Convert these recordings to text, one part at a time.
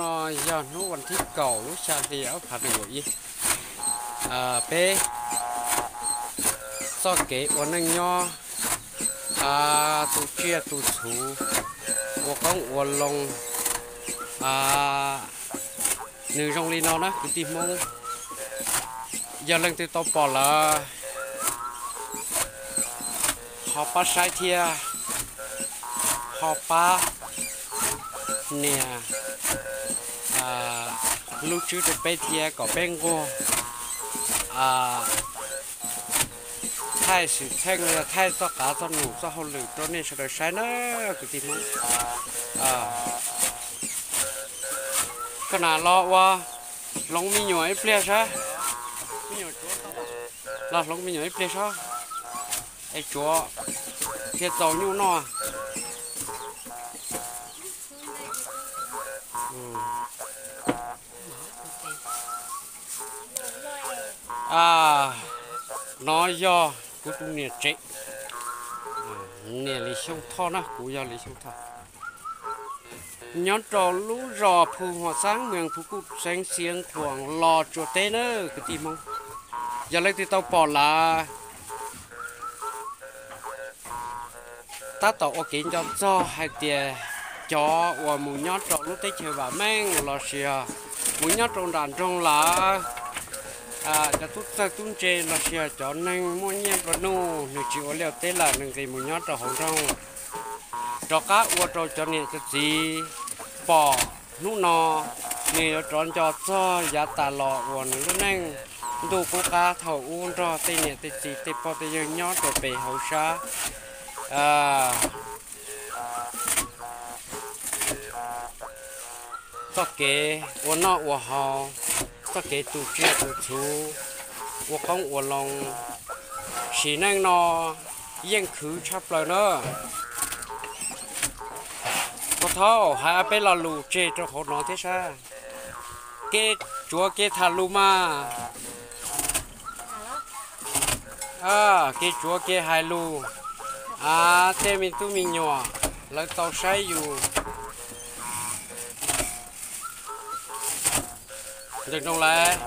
No yog hnub vas thib kaum lub xya hli ob phav nees nkaum ib. Peb txoj kev ua neej nyob, tu tsiaj tu txhu, ua qoob ua loo, nws zoo li no na kwv tij Hmoob. Yog leej twg tau pom lawm, ho pab saib thiab, ho pab nias lub tswb rau peb thiab kom peb nquag thaij xwm txheej los yog thaij txoj qav txoj num txoj hauj lwm rau nej sawv daws saib na kwv tij Hmoob. Koj na los ua hloov me nyuam ib pliag saib, los hloov me nyuam ib pliag saib, es tsuav thiaj txaus nyuj noj. No yog kuv tus niam tsev, niam Lis Xyooj Thoj na, kuv yog Lis Xyooj Thoj, nyob rau lub zos Phu Huam Xaab, moos Phu Kuj, xeev Xiav Khuam, los Tsuas teb na kwv tij Hmoob. Yog leej twg tau pom lawm, tab tom ua kev nco txog hais tias cov uas mus nyob rau lub teb chaws vam meej los sis mus nyob rau nram nroog lawm, cov tub txawj tub ntse los sis cov neeg muaj nyiaj nplua nuj, nws tsis ua liaj teb lawm, nws nqis mus nyob rau hauv nroog, rov qab ua rau cov niam cov txiv pom hnub no, nws yuav rov nco txog yav tas los uas nws lub neej ntuj qub qab thaum ub nrog tej niam tej txiv tej pog tej yawg nyob rau pem hauv sab, txoj kev ua noj ua haus, txoj kev tu tsiaj tu txhu, ua qoob ua loo, sim neej no yeej khwv tshaj plaws na. Koj thaum hais peb lo lus tseg rau hauv no thiab sab, kev tsuav kev tham lus mas, kev tsuav kev hais lus, tej me tub me nyuam lawv tau saib yus ntev nroog lawm.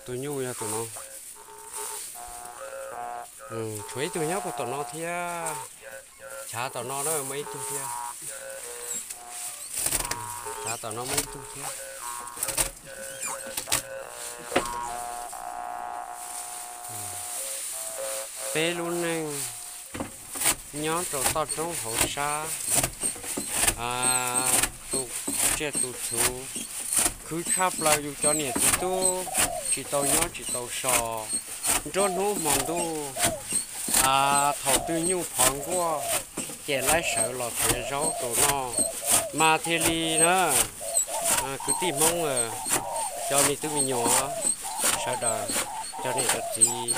Tus nyuj yog tus no. Tshuav ib tug nyob puag tom no thiab. Chav tom no na muaj ib tug thiab. Chav tom no muaj ib tug thiab. Peb lub neej nyob rau toj roob hauv sab, tu tsiaj tu txhu, khwv tshaj plaws yus cov niam txiv tub tsis tau nyob tsis tau so. Nruab hnub hmo ntuj, thaum twg nyuj phov nkuaj ces laib sawv los txiav zaub rau noj mas thiaj li na. Kwv tij Hmoob, cov me tub me nyuam sawv daws, cov niam cov txiv,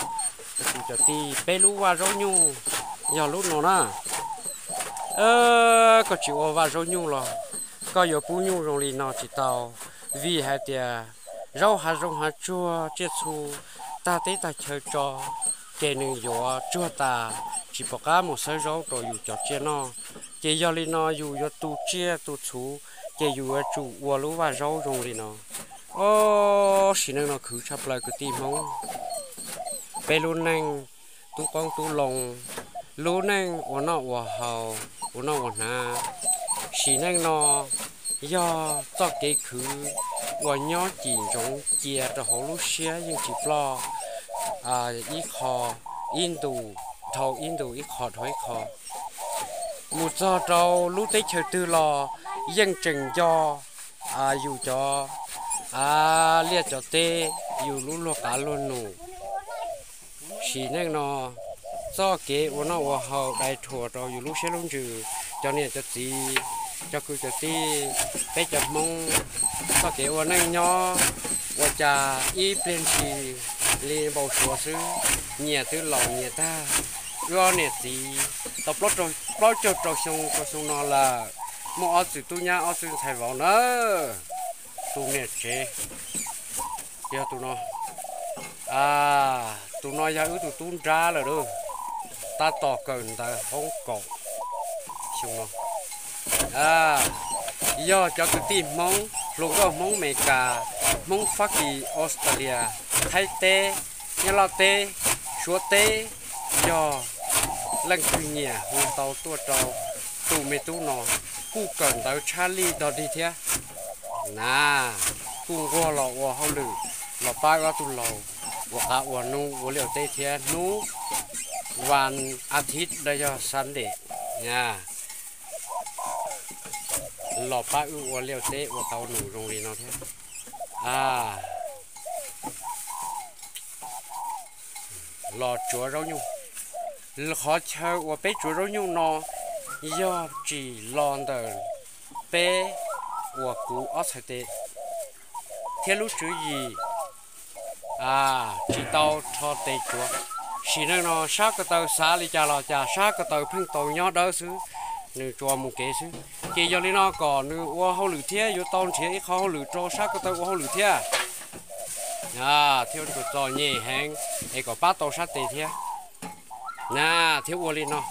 cov kwv cov tij, peb lub vaj zaub nyuj yog lub no na. Koj tsis ua vaj zaub nyuj los koj yuav pub nyuj zoo li no tsis tau, vim hais tias zaub hav zoov hav tsuag tsiaj txhu tag teb tag chaw tso, ces nws yuav tsuag tas, tsis pom qab mus xawb zaub rau yus cov tsiaj noj. Ces yog li no yus yuav tu tsiaj tu txhu, ces yus yuav tsum ua lub vaj zaub zoo li no. Ob sim neej no khwv tshaj plaws kwv tij Hmoob. Peb lub neej tub qoob tub loo, lub neej ua noj ua haus, ua noj ua hnav. Sim neej no yog txoj kev khwv uas nyob cim ntsoov cia rau hauv lub siab yeej tsis ploj, ib qho ib ntus dhau ib ntus, ib qho dhau ib qho. Mus txog rau lub teb chaws twg los yeej tseem nco yus cov liaj cov teb, yus lub luag qav luag num. Sim neej no txoj kev ua noj ua haus dai rhuas rau yus lub siab lub ntsws, cov niam cov txiv, cov kwv cov tij, peb cov Hmoob txoj kev ua neej nyob ua cas ib pliag ntshis li npau suav xwb, nyias twb laus nyias tag. Wb ob niam txiv tau plaub caug rau xyoo rau xyoo no lawm, muaj ob txwm tub nyab ob txwm ntxhais vauv na. Tus niam tsev yog tus no. Tus no yog wb tus tub nrab lawm lauj, tab tom kawm ntawv hoob kaum xyoo no. Yog cov kwv tij Hmoob hluas nkauj Hmoob Amelikas, Hmoob Fab Kis, Australia, Thaib teb, Nyab Laj teb, Suav teb, yog leej twg nyiam hu tau tuaj rau tus me tub no, kuj kawm ntawv tshaj lij dog dig thiab na, kuj nquag los ua hauj lwm, los pab wb ob tug laus ua qav ua num ua liaj ua teb thiab. Hnub vas a thiv los yog Sunday los pab wb ua liaj ua teb ua qav ua num zoo li no thiab. Los tsuav zaub nyuj. Qhov chaw uas peb tsuav zaub nyuj no yog tsim los ntawm peb uas kuv ob txhais tes thiab lub tswv yim tsis tau rho tes tsuav. Sim neej no sab ko taw xav li cas los cas, sab ko taw pheej tau nyob dawb xwb, nws tsuas mus kev xwb. Ces yog li no kom nws ua hauj lwm thiab yuav tau nrhiav ib qho hauj lwm rau sab ko taw ua hauj lwm thiab, thiab txom nyem heev es kom pab tau sab tes thiab na, thiab ua li no.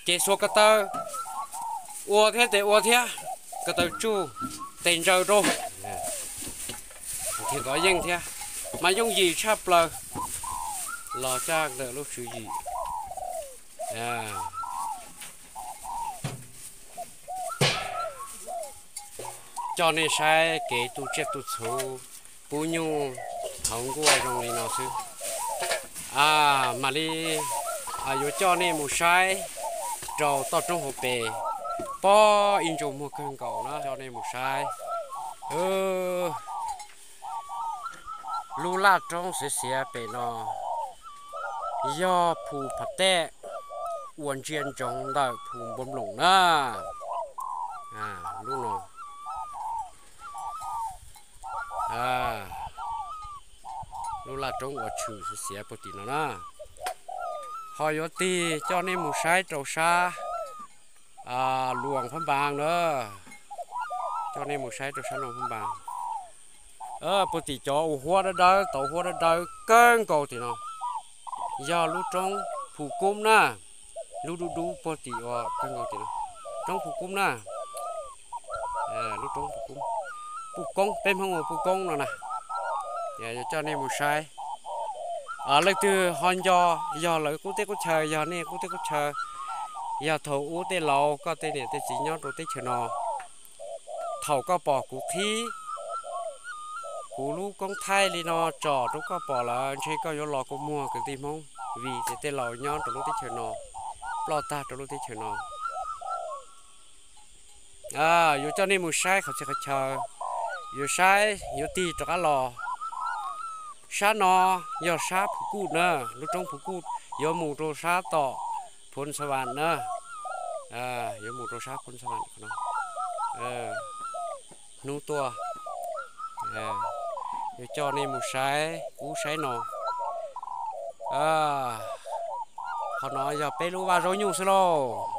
Ces xuas ko taw ua thiab tes ua thiab, ko taw tsuj tes ntsaws rau, thiaj kov yeej thiab, mas yooj yim tshaj plaws. Los txog ntawm lub tswv yim, coj nej saib kev tu tsiaj tu txhu pub nyuj hauv nkuaj zoo li no xwb. Mam li yuav coj nej mus saib rau toj roob hauv pes, pob ib ntsuj muag kawg nkaus na, coj nej mus saib. Lub laj roob xiav xiav pem no yog phu Phav Tej uas ntsia ntsoov ntawm phu Npua Nploom na. Lub no, lub laj roob uas tshwm xiav xiav puag tim no na. Ho yuav tig coj nej mus saib rau sab Luas Phab Npas na. Coj nej mus saib rau sab Luas Phab Npas. Puag tim cov uas huab dawb dawb, tauv huab dawb dawb kawg nkaus tim no yog lub roob Phu Kub na. Lub dub dub puag tim uas kawg nkaus tim no, roob Phu Kub na. Lub roob Phu Kub, Phu Koob, peb Hmoob ua Phu Koob no na. Yuav coj nej mus saib. Leej twg ho nco yog lawv qub teb qub chaw, yog nej qub teb qub chaw, yog thaum ub tej laus koj tej niam tej txiv nyob rau teb chaws no, thaum koj pom kuv qhib kuv lub koob thaij li no tsom rau koj pom lawm, ntshe koj yuav los kua muag kwv tij Hmoob, vim tias tej laus nyob rau lub teb chaws no ploj tag rau lub teb chaws no. Yuav coj nej mus saib qhov txhia qhov chaw, yuav saib yuav tig rov qab los. Sab no yog sab Phu Kuj na, lub roob Phu Kuj yuav mus rau sab tom Phu Xa Vam na. Yuav mus rau sab Phu Xa Vam no. Hnub tuaj yuav coj nej mus saib ub saib no. Qhov no yog peb lub vaj zaub nyuj xwb lauj.